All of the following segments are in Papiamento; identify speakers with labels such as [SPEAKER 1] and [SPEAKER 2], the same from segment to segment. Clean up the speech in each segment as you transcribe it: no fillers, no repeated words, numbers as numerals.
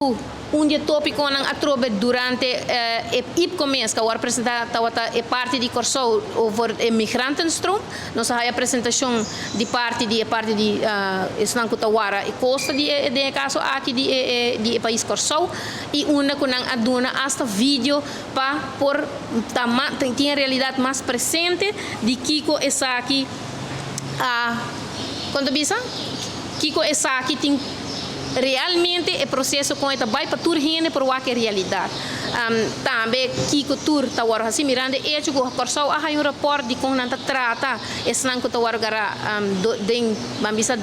[SPEAKER 1] Un di e tópikonan atrobe durante e IPCO mes ku a wòrdu presentá tabata e parti di Kòrsou over e migrantenstroom. Nos a haña presentashon di parti di e parti di esnan ku ta wara e kosta di e den e kaso aki di e di e pais Kòrsou i unda ku nan a duna asta video pa por ta tin e realidat mas presente di kiko esaki a kon ta bisa kiko esaki tin realmente e proseso kon e ta bai pa tur hende por wak e realidat. Tambe kiko tur ta wòrdu hasi mirando e echo ku Kòrsou a haña un rapòrt di kon nan ta trata esnan ku ta wòrdu gará den ban bisa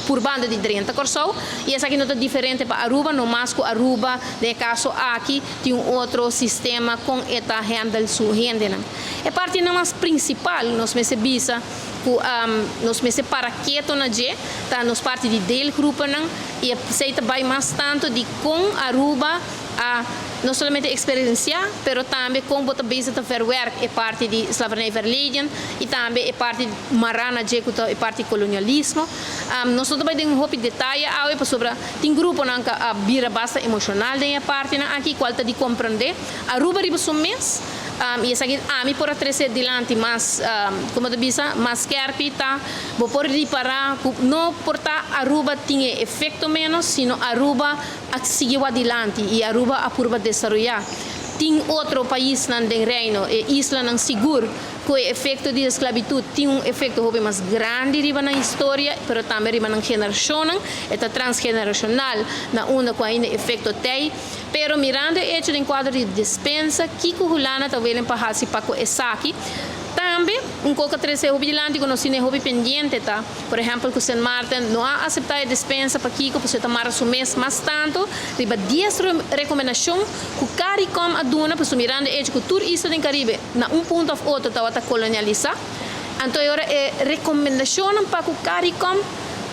[SPEAKER 1] purbando di drenta Kòrsou i esaki no ta diferente pa Aruba no mas ku Aruba den e kaso aki tin un otro sistema kon e ta handle su hendenan. E partinan mas prinsipal nos mester bisa ku nos mester para keto na dje ta nos parti di deelgroepennan i esei ta bai mas tantu di kon Aruba a no solamente eksperensiá pero tambe kon bo ta bezig ta verwerk e parti di slavernij verleden i tambe e parti mará na dje ku ta e parti kolonialismo. Nos no ta bai den hopi detaye awe pasobra tin gruponan ku a bira basta emoshonal den e partinan aki kual ta di komprendé. Aruba riba su mes. I esaki ami por a trese dilanti mas, como ta bisa, mas skerpi ta, bo por ripara cu no por ta Aruba tin e efecto menos, sino Aruba a sigui wak dilanti y Aruba a purba desaroya. Tin otro paisnan den Reino, e islanan sigur, cu e efecto di esclavitud tin un efecto hopi mas grandi riba nan historia, pero tambe riba nan generacionnan, e ta transgeneracional na unda cu ainda e efecto t'ey. Pero mirando e echo den kuadro di despensa, kiko Hulanda ta welen pa hasi pa ku esaki? Tambe, un kos ku a trese hopi dilanti ku nos tene hopi pendiente ta, por ehèmpel ku Sint Maarten no a aseptá e despensa pa kiko pasobra e ta mara su mes mas tantu riba dies rekomendashon ku Caricom a duna pasobra mirando e echo ku tur isla den Karibe na un punto òf otro tabata kolonialisá. Anto e ora e rekomendashonnan pa ku Caricom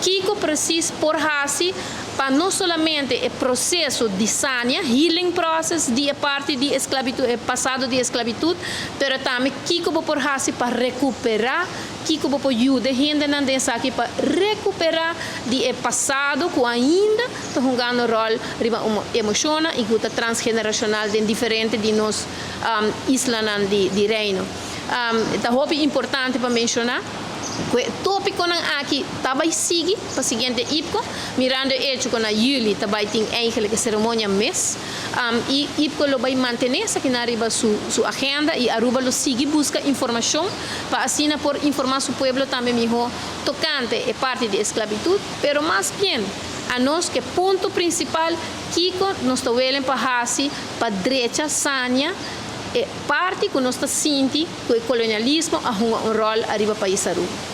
[SPEAKER 1] kiko presis por hasi pa no solamente e proseso di sania, healing process, di e parti di esclavitud, e pasado di esclavitud, pero tambe kico bo por haci pa recupera, kico bo por yuda e hendenan den esaki pa recupera di e pasado cu ainda ta hungando rol riba emocionnan y cu ta transgeneracional den diferente di nos islanan di Reino. Ta hopi importante pa menciona cu e topiconan aki ta bay sigui pa siguiente IPCO, mirando e hecho cu na juli ta bay tin eigenlijk e ceremonia mes y IPCO lo bay mantene esakinan riba su agenda y Aruba lo sigui busca informacion pa asina por informa su pueblo tambe miho tocante e parti di esclavitud, pero mas bien anos cu e punto principal kico nos ta welen pa haci pa drecha, sania e parti cu nos ta sinti cu e colonialismo a hunga un rol ariba pais Aruba.